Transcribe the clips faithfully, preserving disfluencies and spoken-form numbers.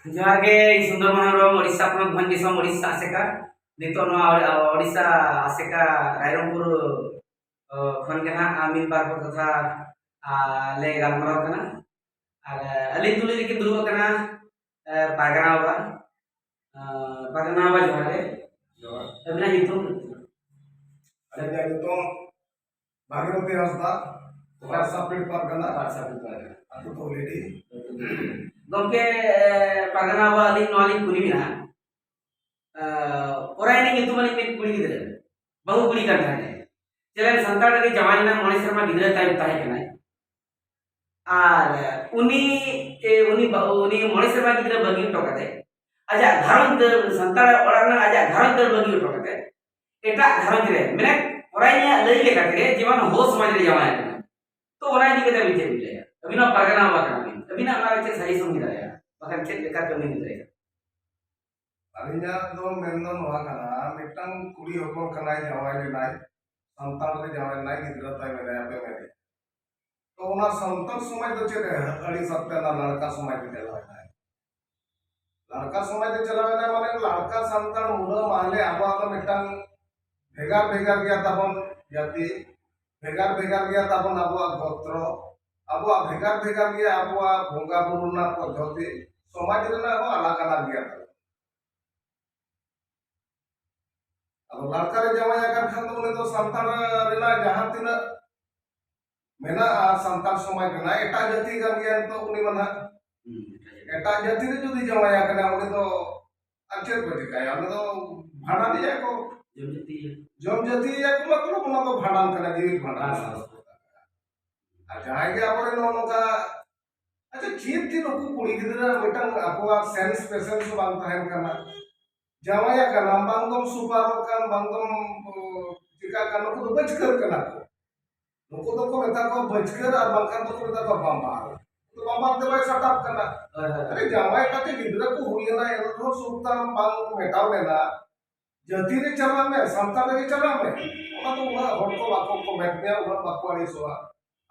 ᱡᱚᱦᱟᱨ ᱜᱮ, ᱤᱧ ᱥᱩᱱᱫᱚᱨ ᱢᱳᱦᱚᱱ ᱦᱮᱢᱵᱨᱚᱢ, ᱳᱰᱤᱥᱟ ᱯᱚᱱᱚᱛ, ᱵᱷᱚᱸᱡᱽ ᱫᱤᱥᱚᱢ, ᱳᱰᱤᱥᱟ ᱟᱥᱮᱠᱟ᱾ ᱱᱤᱛᱚᱜ ᱱᱚᱣᱟ ᱳᱰᱤ-, ᱳᱰᱤᱥᱟ ᱟᱥᱮᱠᱟ ᱨᱟᱭᱨᱚᱝᱯᱩᱨ, ᱚ, ᱠᱷᱚᱱ ᱜᱮ ᱱᱟᱦᱟᱜ ᱢᱤᱫ ᱵᱟᱨ ᱠᱚ ᱠᱟᱛᱷᱟ, ᱟ, ᱞᱮ ᱜᱟᱞᱢᱟᱨᱟᱣ ᱠᱟᱱᱟ᱾ ᱟᱨ, ᱟ, ᱟᱹᱞᱤᱧ ᱛᱩᱞᱩᱡ ᱨᱮᱠᱤᱱ ᱫᱩᱲᱩᱵ ᱟᱠᱟᱱᱟ, ᱟ, ᱯᱟᱨᱜᱟᱱᱟ ᱵᱟᱵᱟ᱾ ᱟ, ᱯᱟᱨᱜᱟᱱᱟ ᱵᱟᱵᱟ, ᱡᱚᱦᱟᱨ ᱜᱮ᱾ ᱡᱚᱦᱟᱨ᱾ ᱟᱹᱵᱤᱱᱟᱜ ᱧᱩᱛᱩᱢ? ᱟᱹᱞᱤᱧᱟᱜ ᱧᱩᱛᱩᱢ ᱵᱷᱟᱜᱤᱨᱚᱛᱤ ᱦᱟᱸᱥᱫᱟ, ᱯᱟᱨᱥᱟᱯᱤᱲ ᱯᱟᱨᱜᱟᱱᱟ, ᱯᱟᱨᱥᱟᱯᱤᱲ ᱯᱟᱨᱜᱟᱱᱟ᱾ ᱟᱹᱛᱩ ᱛᱚᱞᱤᱰᱤ᱾ ᱜᱚᱢᱠᱮ, ᱯᱟᱨᱜᱟᱱᱟ ᱵᱟᱵᱟ, ᱟᱹᱞᱤᱧ ᱱᱚᱣᱟ ᱞᱤᱧ ᱠᱩᱞᱤ ᱵᱤᱱᱟ, ᱯᱚᱨᱟᱭᱱᱤ ᱧᱩᱛᱩᱢ ᱟᱹᱱᱤᱡ ᱢᱤᱫ ᱠᱩᱲᱤ ᱜᱤᱫᱽᱨᱟᱹ, ᱵᱟᱹᱦᱩ ᱠᱩᱲᱤ ᱠᱟᱱ ᱛᱟᱦᱮᱸᱫ᱾ ᱪᱮᱞᱮᱱ ᱥᱟᱱᱛᱟᱲ ᱨᱮᱜᱮ ᱡᱟᱶᱟᱭ ᱞᱮᱱᱟ, ᱢᱚᱬᱮ ᱥᱮᱨᱢᱟ ᱜᱤᱫᱽᱨᱟᱹ ᱛᱟᱭᱚᱢ ᱛᱟᱦᱮᱸ ᱠᱟᱱᱟᱭ᱾ ᱟᱨ ᱩᱱᱤ, ᱮ, ᱩᱱᱤ ᱵᱟ-, ᱩᱱᱤ ᱢᱚᱬᱮ ᱥᱮᱨᱢᱟ ᱜᱤᱫᱽᱨᱟᱹ ᱵᱟᱹᱜᱤ ᱦᱚᱴᱚ ᱠᱟᱛᱮ, ᱟᱡᱟᱜ ᱜᱷᱟᱨᱚᱸᱡᱽ ᱫᱟᱹᱲ, ᱥᱟᱱᱛᱟᱲ ᱚᱲᱟᱜ ᱨᱮᱱᱟᱜ ᱟᱡᱟᱜ ᱜᱷᱟᱨᱚᱸᱡᱽ ᱫᱟᱹᱲ ᱵᱟᱹᱜᱤ ᱦᱚᱴᱚ ᱠᱟᱛᱮ, ᱮᱴᱟᱜ ᱜᱷᱟᱨᱚᱸᱡᱽ ᱨᱮ, ᱢᱟᱱᱮ, ᱯᱚᱨᱟᱭᱱᱤᱭᱟᱜ ᱞᱟᱹᱭ ᱞᱮᱠᱟ ᱛᱮᱜᱮ, ᱡᱮᱢᱚᱱ ᱦᱳ ᱥᱚᱢᱟᱡᱽ ᱨᱮ ᱡᱟᱶᱟᱭ ᱟᱠᱟᱱᱟ᱾ ᱛᱚ, ᱚᱱᱟ ᱤᱫᱤ ᱠᱟᱛᱮ ᱟᱹᱵᱤᱱ ᱪᱮᱫ ᱵᱤᱱ ᱞᱟᱹᱭᱟ? ᱟᱹᱵᱤᱱ ᱢᱟ ᱯᱟᱨᱜᱟᱱᱟ ᱵᱟᱵᱟ ᱠᱟᱱᱟ ᱵᱤᱱ, ᱟᱹᱵᱤᱱᱟᱜ ᱚᱱᱟ ᱨᱮ ᱪᱮᱫ ᱥᱟᱡᱮᱥᱚᱱ ᱵᱤᱱ ᱫᱟᱲᱮᱭᱟᱜᱼᱟ? ᱵᱟᱠᱷᱟᱱ ᱪᱮᱫ ᱞᱮᱠᱟ ᱠᱟᱹᱢᱤ ᱵᱤᱱ ᱫᱟᱲᱮᱭᱟᱜᱼᱟ? ᱟᱹᱞᱤᱧᱟᱜ ᱫᱚ ᱢᱮᱱ ᱫᱚ ᱱᱚᱣᱟ ᱠᱟᱱᱟ, ᱢᱤᱫᱴᱟᱝ ᱠᱩᱲᱤ ᱦᱚᱯᱚᱱ ᱠᱟᱱᱟᱭ, ᱡᱟᱶᱟᱭ ᱞᱮᱱᱟᱭ, ᱥᱟᱱᱛᱟᱲ ᱨᱮ ᱡᱟᱶᱟᱭ ᱞᱮᱱᱟᱭ, ᱜᱤᱫᱽᱨᱟᱹ ᱛᱟᱭ ᱢᱮᱱᱟᱭᱟ, ᱯᱮ ᱢᱮᱱᱟᱭᱟ᱾ ᱛᱚ, ᱚᱱᱟ ᱥᱟᱱᱛᱟᱲ ᱥᱚᱢᱟᱡᱽ ᱫᱚ ᱪᱮᱫ ᱮ ᱟᱹᱲᱤᱥ ᱟᱛᱮ ᱚᱱᱟ ᱞᱟᱲᱠᱟ ᱥᱚᱢᱟᱡᱽ ᱨᱮ ᱪᱟᱞᱟᱣ ᱮᱱᱟᱭ? ᱞᱟᱲᱠᱟ ᱥᱚᱢᱟᱡᱽ ᱨᱮ ᱪᱟᱞᱟᱣ ᱮᱱᱟᱭ, ᱢᱟᱱᱮ, ᱞᱟᱲᱠᱟ ᱥᱟᱱᱛᱟᱲ ᱢᱩᱞᱟᱹ ᱢᱟᱦᱞᱮ ᱟᱵᱚᱣᱟᱜ ᱫᱚ ᱢᱤᱫᱴᱟᱝ ᱵᱷᱮᱜᱟᱨ ᱵᱷᱮᱜᱟᱨ ᱜᱮᱭᱟ ᱛᱟᱵᱚᱱ ᱡᱟᱹᱛᱤ, ᱵᱷᱮᱜᱟᱨ ᱵᱷᱮᱜᱟᱨ ᱜᱮᱭᱟ ᱛᱟᱵᱚᱱ ᱟᱵᱚᱣᱟᱜ ᱜᱳᱛᱨᱚ, ᱟᱵᱚᱣᱟᱜ ᱵᱷᱮᱜᱟᱨ ᱵᱷᱮᱜᱟᱨ ᱜᱮᱭᱟ ᱟᱵᱚᱣᱟᱜ ᱵᱚᱸᱜᱟ ᱵᱩᱨᱩ ᱨᱮᱱᱟᱜ ᱯᱚᱫᱽᱫᱷᱚᱛᱤ, ᱥᱚᱢᱟᱡᱽ ᱨᱮᱱᱟᱜ ᱦᱚᱸ ᱟᱞᱟᱜᱽ ᱟᱞᱟᱜᱽ ᱜᱮᱭᱟ ᱛᱟᱵᱚᱱ᱾ ᱟᱫᱚ ᱞᱟᱲᱠᱟ ᱨᱮ ᱡᱟᱶᱟᱭ ᱟᱠᱟᱱ ᱠᱷᱟᱱ ᱫᱚ ᱩᱱᱤ ᱫᱚ ᱥᱟᱱᱛᱟᱲ ᱨᱮᱱᱟᱜ ᱡᱟᱦᱟᱸ ᱛᱤᱱᱟᱹᱜ ᱢᱮᱱᱟᱜᱼᱟ ᱥᱟᱱᱛᱟᱲ ᱥᱚᱢᱟᱡᱽ ᱨᱮᱱᱟᱜ, ᱮᱴᱟᱜ ᱡᱟᱹᱛᱤ ᱠᱟᱱ ᱜᱮᱭᱟ ᱱᱤᱛᱚᱜ ᱩᱱᱤ ᱢᱟ ᱱᱟᱦᱟᱜ᱾ ᱦᱩᱸ, ᱮᱴᱟᱜ ᱡᱟᱹᱛᱤ᱾ ᱮᱴᱟᱜ ᱡᱟᱹᱛᱤ ᱨᱮ ᱡᱩᱫᱤ ᱡᱟᱶᱟᱭ ᱟᱠᱟᱱᱟ, ᱩᱱᱤ ᱫᱚ ᱟᱨ ᱪᱮᱫ ᱠᱚ ᱪᱤᱠᱟᱹᱭᱟ? ᱩᱱᱤ ᱫᱚ ᱵᱷᱟᱸᱰᱟᱱᱮᱭᱟ ᱠᱚ᱾ ᱡᱚᱢ ᱡᱟᱹᱛᱤᱭᱟ᱾ ᱡᱚᱢ ᱡᱟᱹᱛᱤᱭᱟ ᱠᱚ, ᱢᱚᱛᱞᱚᱵ ᱚᱱᱟ ᱫᱚ ᱵᱷᱟᱸᱰᱟᱱ ᱠᱟᱱᱟ, ᱡᱤᱣᱤᱫ ᱵᱷᱟᱸᱰᱟᱱ᱾ ᱦᱮᱸ, ᱦᱮᱸ᱾ ᱟᱨ ᱡᱟᱦᱟᱸᱭ ᱜᱮ ᱟᱵᱚᱨᱮᱱ ᱱᱚᱜᱼᱚ ᱱᱚᱝᱠᱟ, ᱟᱪᱪᱷᱟ, ᱪᱮᱫ ᱛᱮ ᱱᱩᱠᱩ ᱠᱩᱲᱤ ᱜᱤᱫᱽᱨᱟᱹ ᱢᱤᱫᱴᱟᱝ ᱟᱠᱚᱣᱟᱜ ᱥᱮᱱᱥ ᱯᱮᱥᱮᱱᱥ ᱦᱚᱸ ᱵᱟᱝ ᱛᱟᱦᱮᱱ ᱠᱟᱱᱟ? ᱡᱟᱶᱟᱭ ᱟᱠᱟᱱᱟᱢ, ᱵᱟᱝ ᱫᱚᱢ ᱥᱩᱯᱟᱨᱚᱜ ᱠᱟᱱ, ᱵᱟᱝ ᱫᱚᱢ, ᱚ, ᱪᱤᱠᱟᱹᱜ ᱠᱟᱱ, ᱱᱩᱠᱩ ᱫᱚ ᱵᱟᱹᱪᱠᱟᱹᱨ ᱠᱟᱱᱟ ᱠᱚ᱾ ᱱᱩᱠᱩ ᱫᱚᱠᱚ ᱢᱮᱛᱟ ᱠᱚᱣᱟ ᱵᱟᱹᱪᱠᱟᱹᱨ ᱟᱨ ᱵᱟᱝᱠᱷᱟᱱ ᱫᱚᱠᱚ ᱢᱮᱛᱟ ᱠᱚᱣᱟ ᱵᱟᱢᱵᱟᱨ᱾ ᱩᱱᱠᱩ ᱫᱚ ᱵᱟᱢᱵᱟᱨ ᱛᱮ ᱵᱟᱭ ᱥᱟᱴᱟᱯ ᱠᱟᱱᱟ᱾ ᱦᱳᱭ, ᱦᱳᱭ᱾ ᱟᱨᱮ, ᱡᱟᱶᱟᱭ ᱠᱟᱛᱮ ᱜᱤᱫᱽᱨᱟᱹ ᱠᱚ ᱦᱩᱭ ᱮᱱᱟ, ᱮᱱ ᱨᱮᱦᱚᱸ ᱥᱩᱠ ᱛᱟᱢ ᱵᱟᱝ ᱢᱮᱴᱟᱣ ᱞᱮᱱᱟ᱾ ᱡᱟᱹᱛᱤ ᱨᱮ ᱪᱟᱞᱟᱜ ᱢᱮ, ᱥᱟᱱᱛᱟᱲ ᱨᱮᱜᱮ ᱪᱟᱞᱟᱜ ᱢᱮ᱾ ᱚᱱᱟ ᱫᱚ ᱩᱱᱟᱹᱜ ᱦᱚᱲ ᱠᱚ ᱵᱟᱠᱚ ᱠᱚᱢᱮᱱᱴ ᱢᱮᱭᱟ, ᱩᱱᱟᱹᱜ ᱵᱟᱠᱚ ᱟᱹᱲᱤᱥᱚᱜᱼᱟ᱾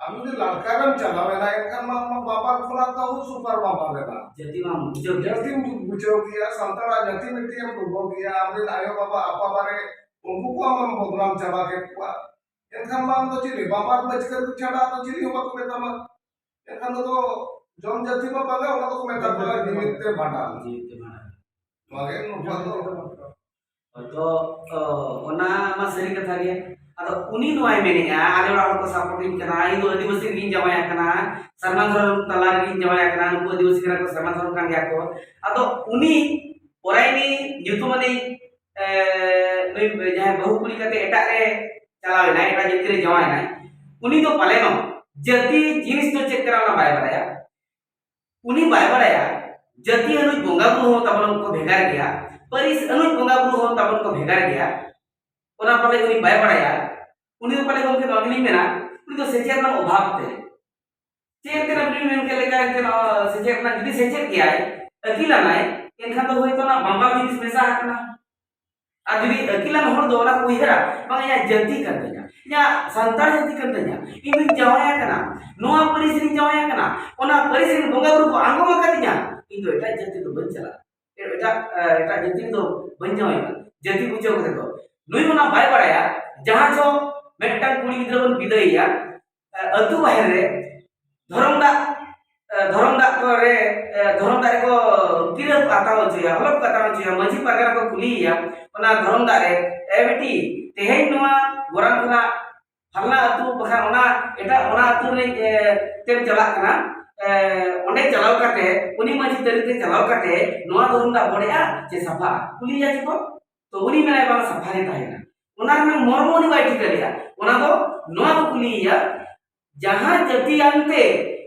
ᱟᱢ ᱡᱩᱫᱤ ᱞᱟᱲᱠᱟ ᱨᱮᱢ ᱪᱟᱞᱟᱣ ᱮᱱᱟ, ᱮᱱᱠᱷᱟᱱ ᱢᱟ ᱟᱢ ᱢᱟ ᱵᱟᱵᱟᱨ ᱠᱷᱚᱱᱟᱜ ᱫᱚ ᱟᱹᱰᱤ ᱥᱩᱯᱟᱨ ᱵᱟᱵᱟᱨ ᱮᱱᱟ᱾ ᱡᱟᱹᱛᱤ ᱢᱟ ᱵᱩᱡᱷᱟᱹᱣ ᱜᱮᱭᱟ᱾ ᱡᱟᱹᱛᱤᱢ ᱵᱩᱡᱷᱟᱹᱣ ᱜᱮᱭᱟ, ᱥᱟᱱᱛᱟᱲᱟᱜ ᱡᱟᱹᱛᱤ ᱢᱤᱫᱴᱤᱡ ᱮᱢ ᱰᱩᱵᱟᱹᱣ ᱜᱮᱭᱟ, ᱟᱢᱨᱮᱱ ᱟᱭᱳ ᱵᱟᱵᱟ ᱟᱯᱟ ᱵᱟᱨᱮ, ᱩᱱᱠᱩ ᱠᱚ ᱟᱢᱮᱢ ᱵᱚᱫᱱᱟᱢ ᱪᱟᱵᱟ ᱠᱮᱫ ᱠᱚᱣᱟ᱾ ᱮᱱᱠᱷᱟᱱ ᱢᱟ ᱟᱢ ᱫᱚ ᱪᱮᱫ ᱵᱟᱵᱟᱨ ᱵᱟᱹᱪᱠᱟᱹ ᱪᱷᱟᱰᱟ ᱫᱚ ᱪᱮᱫ ᱦᱚᱸ ᱵᱟᱠᱚ ᱢᱮᱛᱟᱢᱟ᱾ ᱮᱱᱠᱷᱟᱱ ᱫᱚ ᱡᱚᱱ ᱡᱟᱹᱛᱤ ᱢᱟ ᱵᱟᱝᱟ, ᱚᱱᱟ ᱫᱚᱠᱚ ᱢᱮᱛᱟ ᱠᱚᱣᱟ ᱡᱤᱣᱤ ᱛᱮ ᱵᱷᱟᱸᱰᱟᱱ᱾ ᱡᱤᱣᱤ ᱛᱮ ᱵᱷᱟᱸᱰᱟᱱ᱾ ᱱᱚᱣᱟ ᱜᱮ ᱱᱩᱠᱩᱣᱟᱜ ᱫᱚ᱾ ᱦᱚᱭᱛᱚ, ᱚ, ᱚᱱᱟ ᱢᱟ ᱥᱟᱹᱨᱤ ᱠᱟᱛᱷᱟ ᱜᱮ᱾ ᱟᱫᱚ ᱩᱱᱤ ᱱᱚᱣᱟᱭ ᱢᱮᱱᱮᱜᱼᱟ, ᱟᱞᱮ ᱚᱲᱟᱜ ᱦᱚᱲ ᱠᱚ ᱥᱟᱯᱳᱨᱴᱤᱧ ᱠᱟᱱᱟ, ᱤᱧ ᱫᱚ ᱟᱹᱫᱤᱵᱟᱹᱥᱤ ᱨᱮᱜᱤᱧ ᱡᱟᱶᱟᱭ ᱟᱠᱟᱱᱟ, ᱥᱟᱨᱱᱟ ᱫᱷᱚᱨᱚᱢ ᱛᱟᱞᱟ ᱨᱮᱜᱤᱧ ᱡᱟᱶᱟᱭ ᱟᱠᱟᱱᱟ, ᱱᱩᱠᱩ ᱟᱹᱫᱤᱵᱟᱹᱥᱤ ᱠᱟᱱᱟ ᱠᱚ, ᱥᱟᱨᱱᱟ ᱫᱷᱚᱨᱚᱢ ᱠᱟᱱ ᱜᱮᱭᱟ ᱠᱚ᱾ ᱟᱫᱚ ᱩᱱᱤ ᱯᱚᱨᱟᱭᱱᱤ ᱧᱩᱛᱩᱢᱟᱱᱤᱡ, ᱮ, ᱱᱩᱭ ᱡᱟᱦᱟᱸᱭ ᱵᱟᱹᱦᱩ ᱠᱩᱲᱤ ᱠᱟᱛᱮ ᱮᱴᱟᱜ ᱨᱮ ᱪᱟᱞᱟᱣ ᱮᱱᱟᱭ, ᱮᱴᱟᱜ ᱡᱟᱹᱛᱤ ᱨᱮ ᱡᱟᱶᱟᱭ ᱮᱱᱟᱭ, ᱩᱱᱤ ᱫᱚ ᱯᱟᱞᱮᱱᱚᱜ ᱡᱟᱹᱛᱤ ᱡᱤᱱᱤᱥ ᱫᱚ ᱪᱮᱫ ᱠᱟᱱᱟ ᱚᱱᱟ ᱵᱟᱭ ᱵᱟᱲᱟᱭᱟ᱾ ᱩᱱᱤ ᱵᱟᱭ ᱵᱟᱲᱟᱭᱟ ᱡᱟᱹᱛᱤ ᱟᱹᱱᱩᱡ ᱵᱚᱸᱜᱟ ᱵᱩᱨᱩ ᱦᱚᱸ ᱛᱟᱵᱚᱱ ᱠᱚ ᱵᱷᱮᱜᱟᱨ ᱜᱮᱭᱟ, ᱯᱟᱹᱨᱤᱥ ᱟᱹᱱᱩᱡ ᱵᱚᱸᱜᱟ ᱵᱩᱨᱩ ᱦᱚᱸ ᱛᱟᱵᱚᱱ ᱠᱚ ᱵᱷᱮᱜᱟᱨ ᱜᱮᱭᱟ᱾ ᱚᱱᱟ ᱯᱟᱞᱮ ᱩᱱᱤ ᱵᱟᱭ ᱵᱟᱲᱟᱭᱟ᱾ ᱩᱱᱤ ᱫᱚ ᱯᱟᱞᱮ ᱜᱚᱢᱠᱮ ᱱᱚᱣᱟ ᱜᱮᱞᱤᱧ ᱢᱮᱱᱟ, ᱩᱱᱤ ᱫᱚ ᱥᱮᱪᱮᱫ ᱨᱮᱱᱟᱜ ᱚᱵᱷᱟᱵᱽ ᱛᱮ᱾ ᱪᱮᱫ ᱠᱟᱱᱟ ᱩᱱᱤ ᱢᱮᱱ ᱠᱮᱫ ᱞᱮᱠᱟ ᱮᱱᱛᱮ ᱱᱚᱣᱟ ᱥᱮᱪᱮᱫ ᱨᱮᱱᱟᱜ, ᱡᱩᱫᱤ ᱥᱮᱪᱮᱫ ᱜᱮᱭᱟᱭ, ᱟᱹᱠᱤᱞᱟᱱᱟᱭ, ᱮᱱᱠᱷᱟᱱ ᱫᱚ ᱦᱳᱭᱛᱳ ᱚᱱᱟ ᱵᱟᱝᱜᱟᱞ ᱡᱤᱱᱤᱥ ᱢᱮᱥᱟ ᱟᱠᱟᱱᱟ᱾ ᱟᱨ ᱡᱩᱫᱤ ᱟᱹᱠᱤᱞᱟᱱ ᱦᱚᱲ ᱫᱚ ᱚᱱᱟ ᱠᱚ ᱩᱭᱦᱟᱹᱨᱟ, ᱵᱟᱝ, ᱤᱧᱟᱹᱜ ᱡᱟᱹᱛᱤ ᱠᱟᱱ ᱛᱤᱧᱟ, ᱤᱧᱟᱹᱜ ᱥᱟᱱᱛᱟᱲ ᱡᱟᱹᱛᱤ ᱠᱟᱱ ᱛᱤᱧᱟ, ᱤᱧ ᱫᱩᱧ ᱡᱟᱶᱟᱭ ᱟᱠᱟᱱᱟ, ᱱᱚᱣᱟ ᱯᱟᱹᱨᱤᱥ ᱨᱤᱧ ᱡᱟᱶᱟᱭ ᱟᱠᱟᱱᱟ, ᱚᱱᱟ ᱯᱟᱹᱨᱤᱥ ᱨᱮᱱ ᱵᱚᱸᱜᱟ ᱵᱩᱨᱩ ᱠᱚ ᱟᱬᱜᱚ ᱟᱠᱟᱫᱤᱧᱟ, ᱤᱧ ᱫᱚ ᱮᱴᱟᱜ ᱡᱟᱹᱛᱤ ᱫᱚ ᱵᱟᱹᱧ ᱪᱟᱞᱟᱜᱼᱟ, ᱮᱴᱟᱜ, ᱮᱴᱟᱜ ᱡᱟᱹᱛᱤ ᱫᱚ ᱵᱟᱹᱧ ᱡᱟᱶᱟᱭᱚᱜᱼᱟ, ᱡᱟᱹᱛᱤ ᱵᱩᱡᱷᱟᱹᱣ ᱠᱟᱛᱮ ᱫᱚ᱾ ᱱᱩᱭ ᱚᱱᱟ ᱵᱟᱭ ᱵᱟᱲᱟᱭᱟ, ᱡᱟᱦᱟᱸ ᱡᱚᱦᱚᱜ ᱢᱤᱫᱴᱟᱝ ᱠᱩᱲᱤ ᱜᱤᱫᱽᱨᱟᱹ ᱵᱚᱱ ᱵᱤᱫᱟᱹᱭᱮᱭᱟ, ᱟᱹᱛᱩ ᱵᱟᱦᱮᱨ ᱨᱮ ᱫᱷᱚᱨᱚᱢ ᱫᱟᱜ, ᱮ, ᱫᱷᱚᱨᱚᱢ ᱫᱟᱜ ᱠᱚ ᱨᱮ, ᱮ, ᱫᱷᱚᱨᱚᱢ ᱫᱟᱜ ᱨᱮᱠᱚ ᱠᱤᱨᱟᱹ ᱠᱚ ᱦᱟᱛᱟᱣ ᱦᱚᱪᱚᱭᱟ, ᱦᱚᱞᱚᱯ ᱠᱚ ᱦᱟᱛᱟᱣ ᱦᱚᱪᱚᱭᱟ, ᱢᱟᱹᱡᱷᱤ ᱯᱟᱨᱜᱟᱱᱟ ᱠᱚ ᱠᱩᱞᱤᱭᱮᱭᱟ ᱚᱱᱟ ᱫᱷᱚᱨᱚᱢ ᱫᱟᱜ ᱨᱮ, "ᱮ ᱵᱤᱴᱤ, ᱛᱮᱦᱮᱧ ᱱᱚᱣᱟ ᱜᱚᱨᱟᱢ ᱠᱷᱚᱱᱟᱜ ᱯᱷᱟᱞᱱᱟ ᱟᱹᱛᱩ ᱵᱟᱠᱷᱟᱱ ᱚᱱᱟ ᱮᱴᱟᱜ, ᱚᱱᱟ ᱟᱹᱛᱩ ᱨᱤᱱᱤᱡ, ᱮ, ᱛᱮᱢ ᱪᱟᱞᱟᱜ ᱠᱟᱱᱟ, ᱮ, ᱚᱸᱰᱮ ᱪᱟᱞᱟᱣ ᱠᱟᱛᱮ ᱩᱱᱤ ᱢᱟᱹᱡᱷᱤ ᱛᱟᱹᱨᱤ ᱛᱮ ᱪᱟᱞᱟᱣ ᱠᱟᱛᱮ ᱱᱚᱣᱟ ᱫᱷᱚᱨᱚᱢ ᱫᱟᱜ ᱵᱚᱰᱮᱜᱼᱟ ᱪᱮ ᱥᱟᱯᱷᱟᱜᱼᱟ?" ᱠᱩᱞᱤᱭᱮᱭᱟ ᱪᱮ ᱠᱚ? ᱛᱚ ᱩᱱᱤ ᱢᱮᱱᱟᱭ, "ᱵᱟᱝ, ᱥᱟᱯᱷᱟ ᱜᱮ ᱛᱟᱦᱮᱱᱟ᱾" ᱚᱱᱟ ᱨᱮᱱᱟᱜ ᱢᱚᱨᱢᱚ ᱩᱱᱤ ᱵᱟᱭ ᱴᱷᱤᱠᱟᱹ ᱞᱮᱜᱼᱟ᱾ ᱚᱱᱟ ᱫᱚ ᱱᱚᱣᱟ ᱠᱚ ᱠᱩᱞᱤᱭᱮᱭᱟ, ᱡᱟᱦᱟᱸ ᱡᱟᱹᱛᱤ ᱟᱱᱛᱮ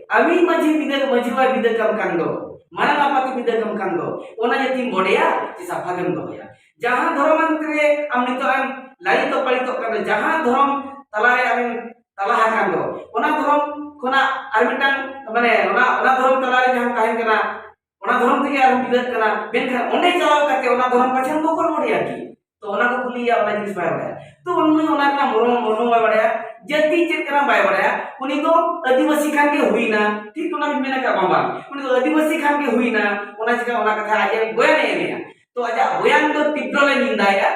ᱟᱢᱤᱡ ᱢᱟᱹᱡᱷᱤ ᱵᱤᱫᱟᱹ, ᱢᱟᱹᱡᱷᱤ ᱵᱟᱵᱟᱭ ᱵᱤᱫᱟᱹ ᱠᱟᱢ ᱠᱟᱱ ᱫᱚ, ᱢᱟᱨᱟᱝ ᱟᱯᱟᱛᱮ ᱵᱤᱫᱟᱹ ᱠᱟᱢ ᱠᱟᱱ ᱫᱚ, ᱚᱱᱟ ᱡᱟᱹᱛᱤᱢ ᱵᱚᱰᱮᱭᱟ ᱪᱮ ᱥᱟᱯᱷᱟ ᱜᱮᱢ ᱫᱚᱦᱚᱭᱟ? ᱡᱟᱦᱟᱸ ᱫᱷᱚᱨᱚᱢ ᱟᱱᱛᱮ ᱨᱮ ᱟᱢ ᱱᱤᱛᱚᱜ ᱮᱢ ᱞᱟᱞᱤᱛᱚ ᱯᱟᱞᱤᱛᱚᱜ ᱠᱟᱱ ᱫᱚ, ᱡᱟᱦᱟᱸ ᱫᱷᱚᱨᱚᱢ ᱛᱟᱞᱟᱨᱮ ᱟᱢᱮᱢ ᱛᱟᱞᱟ ᱟᱠᱟᱱ ᱫᱚ, ᱚᱱᱟ ᱫᱷᱚᱨᱚᱢ ᱠᱷᱚᱱᱟᱜ ᱟᱨ ᱢᱤᱫᱴᱟᱝ, ᱢᱟᱱᱮ, ᱚᱱᱟ, ᱚᱱᱟ ᱫᱷᱚᱨᱚᱢ ᱛᱟᱞᱟᱨᱮ ᱡᱟᱦᱟᱸ ᱛᱟᱦᱮᱱ ᱠᱟᱱᱟ, ᱚᱱᱟ ᱫᱷᱚᱨᱚᱢ ᱛᱮᱜᱮ ᱟᱨᱦᱚᱸ ᱵᱤᱫᱟᱹᱜ ᱠᱟᱱᱟ, ᱢᱮᱱᱠᱷᱟᱱ ᱚᱸᱰᱮ ᱪᱟᱞᱟᱣ ᱠᱟᱛᱮ ᱚᱱᱟ ᱫᱷᱚᱨᱚᱢ ᱯᱟᱪᱷᱮᱢ ᱵᱚᱠᱚᱞ ᱵᱚᱰᱮᱭᱟ ᱠᱤ? ᱛᱚ ᱚᱱᱟ ᱠᱚ ᱠᱩᱞᱤᱭᱮᱭᱟ, ᱚᱱᱟ ᱡᱤᱱᱤᱥ ᱵᱟᱭ ᱵᱟᱲᱟᱭᱟ᱾ ᱛᱚ ᱩᱱᱤ ᱚᱱᱟ ᱨᱮᱱᱟᱜ ᱢᱚᱨᱢᱚ, ᱢᱚᱨᱢᱚ ᱵᱟᱭ ᱵᱟᱲᱟᱭᱟ, ᱡᱟᱹᱛᱤ ᱪᱮᱫ ᱠᱟᱱᱟ ᱵᱟᱭ ᱵᱟᱲᱟᱭᱟ᱾ ᱩᱱᱤ ᱫᱚ ᱟᱹᱫᱤᱵᱟᱹᱥᱤ ᱠᱷᱟᱱ ᱜᱮ ᱦᱩᱭᱱᱟ, ᱴᱷᱤᱠ ᱚᱱᱟ ᱵᱤᱱ ᱢᱮᱱ ᱟᱠᱟᱫ ᱵᱟᱝ, ᱵᱟᱝ, ᱩᱱᱤ ᱫᱚ ᱟᱹᱫᱤᱵᱟᱹᱥᱤ ᱠᱷᱟᱱ ᱜᱮ ᱦᱩᱭᱱᱟ, ᱚᱱᱟ ᱪᱤᱠᱟ ᱚᱱᱟ ᱠᱟᱛᱷᱟ ᱟᱡ ᱮ ᱵᱚᱭᱟᱱ ᱮ ᱮᱢᱮᱭᱟ᱾ ᱛᱚ ᱟᱡᱟᱜ ᱵᱚᱭᱟᱱ ᱫᱚ ᱛᱤᱵᱨᱚ ᱞᱮ ᱱᱤᱱᱫᱟᱭᱟ,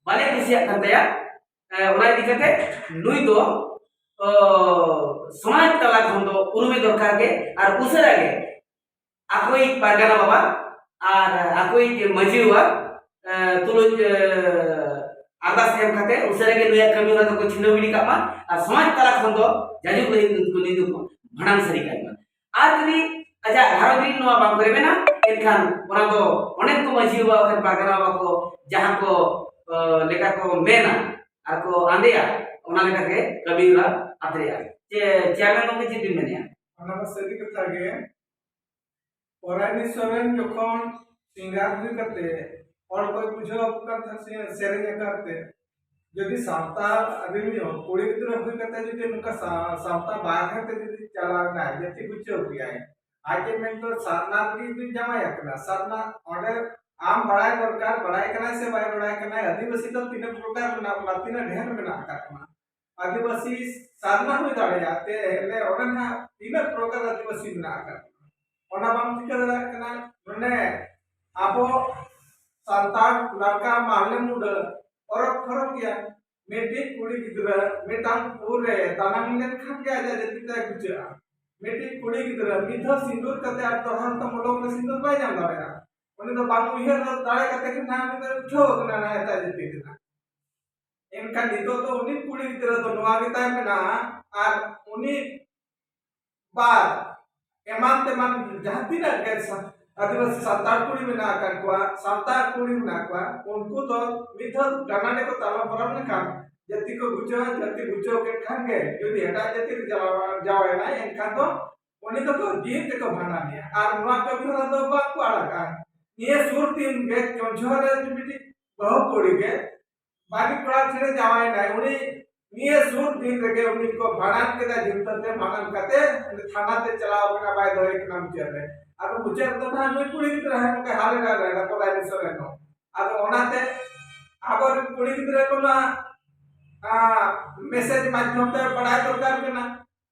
ᱵᱟᱞᱮ ᱠᱩᱥᱤᱭᱟᱜ ᱠᱟᱱ ᱛᱟᱭᱟ᱾ ᱮ, ᱚᱱᱟ ᱤᱫᱤ ᱠᱟᱛᱮ ᱱᱩᱭ ᱫᱚ, ᱚ, ᱥᱚᱢᱟᱡᱽ ᱛᱟᱞᱟ ᱠᱷᱚᱱ ᱫᱚ ᱩᱨᱩᱢᱮ ᱫᱚᱨᱠᱟᱨ ᱜᱮ, ᱟᱨ ᱩᱥᱟᱹᱨᱟ ᱜᱮ ᱟᱠᱚᱭᱤᱡ ᱯᱟᱨᱜᱟᱱᱟ ᱵᱟᱵᱟ ᱟᱨ ᱟᱠᱚᱭᱤᱡ ᱢᱟᱹᱡᱷᱤ ᱵᱟᱵᱟ, ᱮ, ᱛᱩᱞᱩᱡ, ᱮ, ᱟᱨᱫᱟᱥ ᱮᱢ ᱠᱟᱛᱮ ᱩᱥᱟᱹᱨᱟ ᱜᱮ ᱱᱩᱭᱟᱜ ᱠᱟᱹᱢᱤ ᱦᱚᱨᱟ ᱫᱚᱠᱚ ᱪᱷᱤᱸᱰᱟᱹᱣ ᱜᱤᱰᱤ ᱠᱟᱜ ᱢᱟ ᱟᱨ ᱥᱚᱢᱟᱡᱽ ᱛᱟᱞᱟ ᱠᱷᱚᱱ ᱫᱚ ᱡᱟᱭᱡᱩᱜᱽ ᱞᱟᱹᱜᱤᱫ ᱩᱱᱠᱩ ᱱᱤᱛ ᱫᱚᱠᱚ ᱵᱷᱟᱸᱰᱟᱱ ᱥᱟᱹᱨᱤ ᱠᱟᱜ ᱢᱟ᱾ ᱟᱨ ᱡᱩᱫᱤ ᱟᱡᱟᱜ ᱜᱷᱟᱨᱚᱸᱡᱽ ᱨᱤᱱ ᱱᱚᱣᱟ ᱵᱟᱝ ᱠᱚ ᱨᱮᱵᱮᱱᱟ, ᱮᱱᱠᱷᱟᱱ ᱚᱱᱟ ᱫᱚ ᱚᱸᱰᱮᱱ ᱠᱚ ᱢᱟᱹᱡᱷᱤ ᱵᱟᱵᱟ ᱵᱟᱠᱷᱟᱱ ᱯᱟᱨᱜᱟᱱᱟ ᱵᱟᱵᱟ ᱠᱚ ᱡᱟᱦᱟᱸ ᱠᱚ, ᱮ, ᱞᱮᱠᱟ ᱠᱚ ᱢᱮᱱᱟ ᱟᱨ ᱠᱚ ᱟᱸᱫᱮᱭᱟ, ᱚᱱᱟ ᱞᱮᱠᱟ ᱜᱮ ᱠᱟᱹᱢᱤ ᱦᱚᱨᱟ ᱟᱛᱨᱮᱜᱼᱟ᱾ ᱪᱮ ᱪᱮᱭᱟᱨᱢᱮᱱ ᱜᱚᱢᱠᱮ ᱪᱮᱫ ᱵᱤᱱ ᱢᱮᱱᱮᱜᱼᱟ? ᱚᱱᱟ ᱢᱟ ᱥᱟᱹᱨᱤ ᱠᱟᱛᱷᱟ ᱜᱮ᱾ ᱯᱚᱨᱟᱭᱱᱤ ᱥᱚᱨᱮᱱ ᱡᱚᱠᱷᱚᱱ ᱥᱤᱝᱜᱟᱨ ᱦᱩᱭ ᱠᱟᱛᱮ ᱦᱚᱲ ᱠᱚᱭ ᱵᱩᱡᱷᱟᱹᱣ ᱟᱠᱚ ᱠᱟᱱ ᱛᱟᱦᱮᱸ ᱥᱮ-, ᱥᱮᱨᱮᱧ ᱟᱠᱟᱫ ᱛᱮ, ᱡᱩᱫᱤ ᱥᱟᱶᱛᱟ ᱨᱤᱱ ᱠᱩᱲᱤ ᱜᱤᱫᱽᱨᱟᱹ ᱦᱩᱭ ᱠᱟᱛᱮ ᱡᱩᱫᱤ ᱱᱚᱝᱠᱟ ᱥᱟ-, ᱥᱟᱶᱛᱟ ᱵᱟᱦᱨᱮ ᱛᱮ ᱡᱩᱫᱤ ᱪᱟᱞᱟᱣ ᱮᱱᱟᱭ, ᱡᱟᱹᱛᱤ ᱵᱩᱡᱷᱟᱹᱣ ᱠᱮᱭᱟᱭ, ᱟᱡ ᱮ ᱢᱮᱱ ᱫᱚ ᱥᱟᱨᱱᱟ ᱨᱮᱜᱮ ᱤᱧ ᱫᱩᱧ ᱡᱟᱶᱟᱭ ᱟᱠᱟᱱᱟ, ᱥᱟᱨᱱᱟ᱾ ᱚᱸᱰᱮ ᱟᱢ ᱵᱟᱲᱟᱭ ᱫᱚᱨᱠᱟᱨ, ᱵᱟᱲᱟᱭ ᱠᱟᱱᱟᱭ ᱥᱮ ᱵᱟᱭ ᱵᱟᱲᱟᱭ ᱠᱟᱱᱟᱭ, ᱟᱹᱫᱤᱵᱟᱹᱥᱤ ᱫᱚ ᱛᱤᱱᱟᱹᱜ ᱯᱨᱚᱠᱟᱨ ᱢᱮᱱᱟᱜ ᱵᱚᱱᱟ, ᱛᱤᱱᱟᱹᱜ ᱰᱷᱮᱨ ᱢᱮᱱᱟᱜ ᱟᱠᱟᱫ ᱵᱚᱱᱟ᱾ ᱟᱹᱫᱤᱵᱟᱹᱥᱤ ᱥᱟᱨᱱᱟ ᱦᱩᱭ ᱫᱟᱲᱮᱭᱟᱜᱼᱟ, ᱛᱮ ᱦᱮᱞᱮ ᱚᱸᱰᱮ ᱱᱟᱦᱟᱜ ᱛᱤᱱᱟᱹᱜ ᱯᱨᱚᱠᱟᱨ ᱟᱹᱫᱤᱵᱟᱹᱥᱤ ᱢᱮᱱᱟᱜ ᱟᱠᱟᱫ ᱵᱚᱱᱟ, ᱚᱱᱟ ᱵᱟᱢ ᱴᱷᱤᱠᱟᱹ ᱫᱟᱲᱮᱭᱟᱜ ᱠᱟᱱᱟ᱾ ᱱᱚᱰᱮ ᱟᱵᱚ ᱥᱟᱱᱛᱟᱲ ᱞᱟᱲᱠᱟ ᱢᱟᱦᱞᱮ ᱢᱩᱰᱟᱹ ᱯᱚᱨᱚᱵᱽ ᱯᱚᱨᱚᱵᱽ ᱜᱮᱭᱟ᱾ ᱢᱤᱫᱴᱤᱡ ᱠᱩᱲᱤ ᱜᱤᱫᱽᱨᱟᱹ ᱢᱤᱫᱴᱟᱝ ᱯᱩᱨ ᱨᱮ ᱫᱟᱱᱟᱝ ᱞᱮᱱᱠᱷᱟᱱ ᱜᱮ ᱟᱡᱟᱜ ᱡᱟᱹᱛᱤ ᱛᱟᱭ ᱵᱩᱡᱷᱟᱹᱜᱼᱟ᱾ ᱢᱤᱫᱴᱤᱡ ᱠᱩᱲᱤ ᱜᱤᱫᱽᱨᱟᱹ ᱢᱤᱫ ᱫᱷᱟᱣ ᱥᱤᱸᱫᱩᱨ ᱠᱟᱛᱮ ᱟᱨ ᱫᱚᱲᱦᱟ ᱛᱮ ᱢᱚᱞᱚᱝ ᱨᱮ ᱥᱤᱸᱫᱩᱨ ᱵᱟᱭ ᱧᱟᱢ ᱫᱟᱲᱮᱭᱟᱜᱼᱟ᱾ ᱩᱱᱤ ᱫᱚ ᱵᱟᱝ ᱩᱭᱦᱟᱹᱨ ᱫᱟᱲᱮ ᱠᱟᱛᱮ ᱜᱮ ᱱᱟᱦᱟᱜ ᱩᱱᱤ ᱫᱚ ᱩᱴᱷᱟᱹᱣ ᱟᱠᱟᱱᱟ ᱱᱟᱦᱟᱜ ᱮᱴᱟᱜ ᱡᱟᱹᱛᱤ ᱨᱮᱱᱟᱜ᱾ ᱮᱱᱠᱷᱟᱱ ᱱᱤᱛᱚᱜ ᱫᱚ ᱩᱱᱤ ᱠᱩᱲᱤ ᱜᱤᱫᱽᱨᱟᱹ ᱫᱚ ᱱᱚᱣᱟ ᱜᱮ ᱛᱟᱭ ᱢᱮᱱᱟᱜᱼᱟ᱾ ᱟᱨ ᱩᱱᱤ ᱵᱟᱫ ᱮᱢᱟᱱ ᱛᱮᱢᱟᱱ ᱡᱟᱦᱟᱸ ᱛᱤᱱᱟᱹᱜ ᱜᱮ ᱥᱟ-, ᱟᱹᱫᱤᱵᱟᱹᱥᱤ ᱥᱟᱱᱛᱟᱲ ᱠᱩᱲᱤ ᱢᱮᱱᱟᱜ ᱟᱠᱟᱫ ᱠᱚᱣᱟ, ᱥᱟᱱᱛᱟᱲ ᱠᱩᱲᱤ ᱢᱮᱱᱟᱜ ᱠᱚᱣᱟ, ᱩᱱᱠᱩ ᱫᱚ ᱢᱤᱫ ᱫᱷᱟᱣ ᱜᱟᱱᱟᱰᱮ ᱠᱚ ᱛᱟᱞᱟ ᱯᱟᱨᱚᱢ ᱞᱮᱠᱷᱟᱱ ᱡᱟᱹᱛᱤ ᱠᱚ ᱵᱩᱡᱷᱟᱹᱣᱟ, ᱡᱟᱹᱛᱤ ᱵᱩᱡᱷᱟᱹᱣ ᱠᱮᱫ ᱠᱷᱟᱱ ᱜᱮ ᱡᱩᱫᱤ ᱮᱴᱟᱜ ᱡᱟᱹᱛᱤ ᱨᱮ ᱡᱟᱶᱟᱭ-, ᱡᱟᱶᱟᱭᱮᱱᱟᱭ, ᱮᱱᱠᱷᱟᱱ ᱫᱚ ᱩᱱᱤ ᱫᱚᱠᱚ ᱡᱤᱣᱤ ᱛᱮᱠᱚ ᱵᱷᱟᱸᱰᱟᱱᱮᱭᱟ᱾ ᱟᱨ ᱱᱚᱣᱟ ᱠᱟᱹᱢᱤ ᱦᱚᱨᱟ ᱫᱚ ᱵᱟᱝ ᱠᱚ ᱟᱲᱟᱜᱟ᱾ ᱱᱤᱭᱟᱹ ᱥᱩᱨ ᱫᱤᱱ ᱜᱮ ᱪᱚᱸᱪᱷᱚ ᱨᱮ ᱢᱤᱫᱴᱤᱡ ᱵᱟᱹᱦᱩ ᱠᱩᱲᱤ ᱜᱮ ᱵᱟᱹᱜᱤ ᱠᱚᱲᱟ ᱴᱷᱮᱱ ᱮ ᱡᱟᱶᱟᱭᱮᱱᱟᱭ, ᱩᱱᱤ ᱱᱤᱭᱟᱹ ᱥᱩᱨ ᱫᱤᱱ ᱨᱮᱜᱮ ᱩᱱᱤ ᱠᱚ ᱵᱷᱟᱸᱰᱟᱱ ᱠᱮᱫᱟ, ᱡᱤᱣᱤᱫ ᱛᱮ ᱵᱷᱟᱸᱰᱟᱱ ᱠᱟᱛᱮ ᱩᱱᱤ ᱛᱷᱟᱱᱟ ᱛᱮ ᱪᱟᱞᱟᱣ ᱠᱟᱱᱟ, ᱵᱟᱭ ᱫᱚᱦᱚᱭ ᱠᱟᱱᱟ ᱢᱩᱪᱟᱹᱫ ᱨᱮ᱾ ᱟᱫᱚ ᱢᱩᱪᱟᱹᱫ ᱨᱮᱫᱚ ᱱᱟᱦᱟᱜ ᱱᱩᱭ ᱠᱩᱲᱤ ᱜᱤᱫᱽᱨᱟᱹ ᱦᱮᱡ ᱱᱚᱝᱠᱟ ᱦᱟᱞᱮ ᱰᱟᱞᱮ ᱱᱟᱯᱚᱫᱟᱭ ᱢᱤᱥᱚᱨ ᱨᱮ ᱱᱚ᱾ ᱟᱫᱚ ᱚᱱᱟᱛᱮ ᱟᱵᱚᱨᱮᱱ ᱠᱩᱲᱤ ᱜᱤᱫᱽᱨᱟᱹ ᱠᱚ ᱱᱚᱣᱟ ᱢᱮᱥᱮᱡᱽ ᱢᱟᱫᱽᱫᱷᱚᱢ ᱛᱮ ᱵᱟᱲᱟᱭ ᱫᱚᱨᱠᱟᱨ ᱠᱟᱱᱟ᱾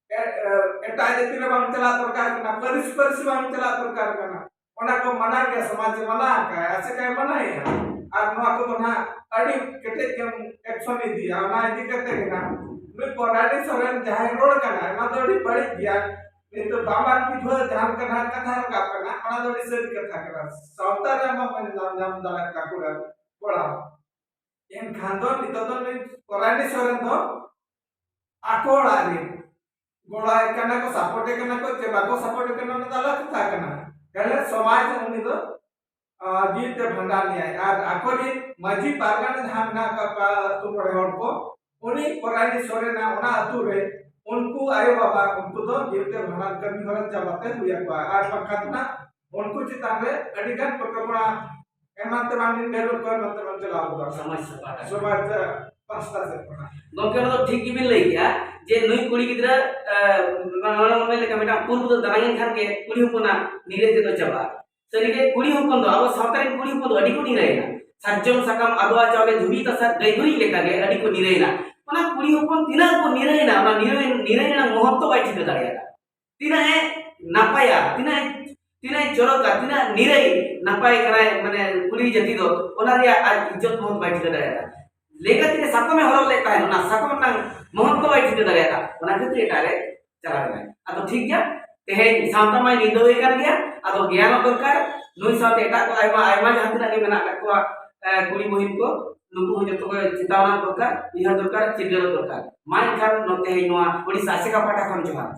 ᱮ- ᱮ- ᱮᱴᱟᱜ ᱡᱟᱹᱛᱤ ᱨᱮ ᱵᱟᱝ ᱪᱟᱞᱟᱜ ᱫᱚᱨᱠᱟᱨ ᱠᱟᱱᱟ, ᱯᱟᱹᱨᱤᱥ ᱯᱟᱹᱨᱤᱥ ᱵᱟᱝ ᱪᱟᱞᱟᱜ ᱫᱚᱨᱠᱟᱨ ᱠᱟᱱᱟ᱾ ᱚᱱᱟ ᱠᱚ ᱢᱟᱱᱟ ᱜᱮ, ᱥᱚᱢᱟᱡᱽ ᱮ ᱢᱟᱱᱟ ᱟᱠᱟᱫᱼᱟ, ᱟᱥᱮᱠᱟᱭ ᱢᱟᱱᱟᱭᱮᱫᱼᱟ᱾ ᱟᱨ ᱱᱚᱣᱟ ᱠᱚᱫᱚ ᱱᱟᱦᱟᱜ ᱟᱹᱰᱤ ᱠᱮᱴᱮᱡ ᱜᱮ ᱮᱠᱥᱚᱱ ᱤᱫᱤᱭᱟ᱾ ᱚᱱᱟ ᱤᱫᱤ ᱠᱟᱛᱮ ᱜᱮ ᱱᱟᱦᱟᱜ ᱱᱩᱭ ᱯᱚᱨᱟᱭᱱᱤ ᱥᱚᱨᱮᱱ ᱡᱟᱦᱟᱸᱭ ᱨᱚᱲ ᱠᱟᱱᱟ, ᱚᱱᱟ ᱫᱚ ᱟᱹᱰᱤ ᱵᱟᱹᱲᱤᱡ ᱜᱮᱭᱟ᱾ ᱱᱤᱛᱚᱜ ᱵᱟᱢᱟᱱ ᱵᱤᱫᱷᱣᱟᱹ ᱡᱟᱦᱟᱸ ᱞᱮᱠᱟ ᱱᱟᱦᱟᱜ ᱠᱟᱛᱷᱟ ᱨᱟᱠᱟᱵ ᱠᱟᱱᱟ, ᱚᱱᱟ ᱫᱚ ᱟᱹᱰᱤ ᱥᱟᱹᱨᱤ ᱠᱟᱛᱷᱟ ᱠᱟᱱᱟ᱾ ᱥᱟᱶᱛᱟ ᱨᱮ ᱟᱢᱟᱜ ᱢᱟᱹᱱ ᱧᱟᱢ ᱧᱟᱢ ᱫᱟᱲᱮᱭᱟᱜ ᱠᱟᱱᱟ ᱠᱚᱲᱟ, ᱠᱚᱲᱟ᱾ ᱮᱱᱠᱷᱟᱱ ᱫᱚ ᱱᱤᱛᱚᱜ ᱫᱚ ᱱᱩᱭ ᱯᱚᱨᱟᱭᱱᱤ ᱥᱚᱨᱮᱱ ᱫᱚ ᱟᱠᱚ ᱚᱲᱟᱜ ᱨᱮ ᱜᱚᱲᱚᱭ ᱠᱟᱱᱟ ᱠᱚ, ᱥᱟᱯᱳᱨᱴ ᱮ ᱠᱟᱱᱟ ᱠᱚ ᱪᱮ ᱵᱟᱠᱚ ᱥᱟᱯᱳᱨᱴ ᱮ ᱠᱟᱱᱟ, ᱚᱱᱟ ᱫᱚ ᱟᱞᱟᱜᱽ ᱠᱟᱛᱷᱟ ᱠᱟᱱᱟ᱾ ᱛᱟᱦᱞᱮ ᱥᱚᱢᱟᱡᱽ ᱩᱱᱤ ᱫᱚ, ᱟ, ᱡᱤᱣᱤ ᱛᱮ ᱵᱷᱟᱸᱰᱟᱱ ᱮᱭᱟᱭ᱾ ᱟᱨ ᱟᱠᱚᱨᱮᱱ ᱢᱟᱹᱡᱷᱤ ᱯᱟᱨᱜᱟᱱᱟ ᱡᱟᱦᱟᱸ ᱢᱮᱱᱟᱜ ᱠᱟᱜ ᱠᱚᱣᱟ, ᱟᱹᱛᱩ ᱢᱚᱬᱮ ᱦᱚᱲ ᱠᱚ, ᱩᱱᱤ ᱯᱚᱨᱟᱭᱱᱤ ᱥᱚᱨᱮᱱᱟᱜ ᱚᱱᱟ ᱟᱹᱛᱩ ᱨᱮ ᱩᱱᱠᱩ ᱟᱭᱳ ᱵᱟᱵᱟ, ᱩᱱᱠᱩ ᱫᱚ ᱡᱤᱣᱤ ᱛᱮ ᱵᱷᱟᱸᱰᱟᱱ ᱠᱟᱹᱢᱤ ᱦᱚᱨᱟ ᱪᱟᱵᱟᱛᱮ ᱦᱩᱭ ᱟᱠᱚᱣᱟ᱾ ᱟᱨ ᱵᱟᱝᱠᱷᱟᱱ ᱫᱚ ᱱᱟᱜ ᱩᱱᱠᱩ ᱪᱮᱛᱟᱱ ᱨᱮ ᱟᱹᱰᱤ ᱜᱟᱱ ᱠᱚᱴᱠᱚᱬᱟ ᱮᱢᱟᱱ ᱛᱮᱢᱟᱱ ᱫᱤᱱ ᱰᱷᱮᱨ ᱠᱚ ᱮᱢᱟᱱ ᱛᱮᱢᱟᱱ ᱪᱟᱞᱟᱣ ᱜᱚᱫᱚᱜᱼᱟ᱾ ᱥᱚᱢᱟᱡᱽ ᱥᱮᱵᱟ ᱴᱟᱜ᱾ ᱥᱚᱢᱟᱡᱽ ᱯᱟᱥᱴᱟ ᱥᱮᱫ ᱠᱷᱚᱱᱟᱜ᱾ ᱜᱚᱢᱠᱮ, ᱚᱱᱟ ᱫᱚ ᱴᱷᱤᱠ ᱜᱮᱵᱤᱱ ᱞᱟᱹᱭ ᱠᱮᱜᱼᱟ ᱡᱮ ᱱᱩᱭ ᱠᱩᱲᱤ ᱜᱤᱫᱽᱨᱟᱹ, ᱮ, ᱢᱟᱱᱮ ᱚᱱᱟ ᱢᱮᱱ ᱞᱮᱠᱟ ᱢᱤᱫᱴᱟᱝ ᱯᱩᱨᱵᱚ ᱫᱚ ᱫᱟᱱᱟᱝ ᱮᱱ ᱠᱷᱟᱱ ᱜᱮ ᱠᱩᱲᱤ ᱦᱚᱯᱚᱱᱟᱜ ᱱᱤᱨᱟᱹᱭ ᱛᱮᱫᱚ ᱪᱟᱵᱟᱜᱼᱟ᱾ ᱥᱟᱹᱨᱤᱜᱮ ᱠᱩᱲᱤ ᱦᱚᱯᱚᱱ ᱫᱚ, ᱟᱵᱚ ᱥᱟᱶᱛᱟ ᱨᱮᱱ ᱠᱩᱲᱤ ᱦᱚᱯᱚᱱ ᱫᱚ ᱟᱹᱰᱤ ᱠᱚ ᱱᱤᱨᱟᱹᱭᱮᱱᱟ᱾ ᱥᱟᱨᱡᱚᱢ ᱥᱟᱠᱟᱢ, ᱟᱫᱣᱟ ᱪᱟᱣᱞᱮ, ᱫᱷᱩᱵᱤ ᱛᱟᱥᱟ, ᱜᱟᱹᱭ ᱜᱩᱨᱤᱡ ᱞᱮᱠᱟᱜᱮ ᱟᱹᱰᱤ ᱠᱚ ᱱᱤᱨᱟᱹᱭᱮᱱᱟ᱾ ᱚᱱᱟ ᱠᱩᱲᱤ ᱦᱚᱯᱚᱱ ᱛᱤᱱᱟᱹᱜ ᱠᱚ ᱱᱤᱨᱟᱹᱭᱮᱱᱟ, ᱚᱱᱟ ᱱᱤᱨᱟᱹᱭ, ᱱᱤᱨᱟᱹᱭ ᱨᱮᱱᱟᱜ ᱢᱚᱦᱚᱛᱛᱚ ᱵᱟᱭ ᱴᱷᱤᱠᱟᱹ ᱫᱟᱲᱮᱭᱟᱫᱟ᱾ ᱛᱤᱱᱟᱹᱜ ᱮ ᱱᱟᱯᱟᱭᱟ, ᱛᱤᱱᱟᱹᱜ ᱮ, ᱛᱤᱱᱟᱹᱜ ᱮ ᱪᱚᱨᱚᱠᱟ, ᱛᱤᱱᱟᱹᱜ ᱱᱤᱨᱟᱹᱭ ᱱᱟᱯᱟᱭ ᱠᱟᱱᱟᱭ, ᱢᱟᱱᱮ ᱠᱩᱲᱤ ᱡᱟᱹᱛᱤ ᱫᱚ, ᱚᱱᱟ ᱨᱮᱭᱟᱜ ᱟᱡ ᱤᱡᱽᱡᱚᱛ ᱢᱚᱦᱚᱛ ᱵᱟᱭ ᱴᱷᱤᱠᱟᱹ ᱫᱟᱲᱮᱭᱟᱫᱟ᱾ ᱞᱮᱸᱜᱟ ᱛᱤ ᱨᱮ ᱥᱟᱠᱚᱢ ᱮ ᱦᱚᱨᱚᱜ ᱞᱮᱫ ᱛᱟᱦᱮᱸᱫ, ᱚᱱᱟ ᱥᱟᱠᱚᱢ ᱨᱮᱱᱟᱜ ᱢᱚᱦᱚᱛ ᱫᱚ ᱵᱟᱭ ᱴᱷᱤᱠᱟᱹ ᱫᱟᱲᱮᱭᱟᱫᱟ, ᱚᱱᱟ ᱠᱷᱟᱹᱛᱤᱨ ᱮᱴᱟᱜ ᱨᱮ ᱪᱟᱞᱟᱣ ᱮᱱᱟᱭ᱾ ᱟᱫᱚ ᱴᱷᱤᱠ ᱜᱮᱭᱟ, ᱛᱮᱦᱮᱧ ᱥᱟᱶᱛᱟ ᱢᱟᱭ ᱱᱤᱨᱫᱟᱹᱣ ᱠᱟᱱ ᱜᱮᱭᱟ, ᱟᱫᱚ ᱜᱮᱭᱟᱱᱚᱜ ᱫᱚᱨᱠᱟᱨ᱾ ᱱᱩᱭ ᱥᱟᱶᱛᱮ ᱮᱴᱟᱜ ᱠᱚ ᱟᱭᱢᱟ, ᱟᱭᱢᱟ ᱡᱟᱦᱟᱸ ᱛᱤᱱᱟᱹᱜ ᱜᱮ ᱢᱮᱱᱟᱜ ᱟᱠᱟᱫ ᱠᱚᱣᱟ, ᱮ, ᱠᱩᱲᱤ ᱵᱚᱦᱤᱱ ᱠᱚ, ᱱᱩᱠᱩ ᱦᱚᱸ ᱡᱚᱛᱚ ᱠᱚ ᱪᱮᱛᱟᱣᱱᱟ ᱫᱚᱨᱠᱟᱨ, ᱩᱭᱦᱟᱹᱨ ᱫᱚᱨᱠᱟᱨ, ᱪᱤᱨᱜᱟᱹᱞ ᱫᱚᱨᱠᱟᱨ᱾ ᱢᱟ ᱮᱱᱠᱷᱟᱱ ᱱᱚᱛᱮ ᱱᱚᱣᱟ ᱳᱰᱤᱥᱟ ᱟᱥᱮᱠᱟ ᱯᱟᱦᱴᱟ ᱠᱷᱚᱱ ᱡᱚᱦᱟᱨ᱾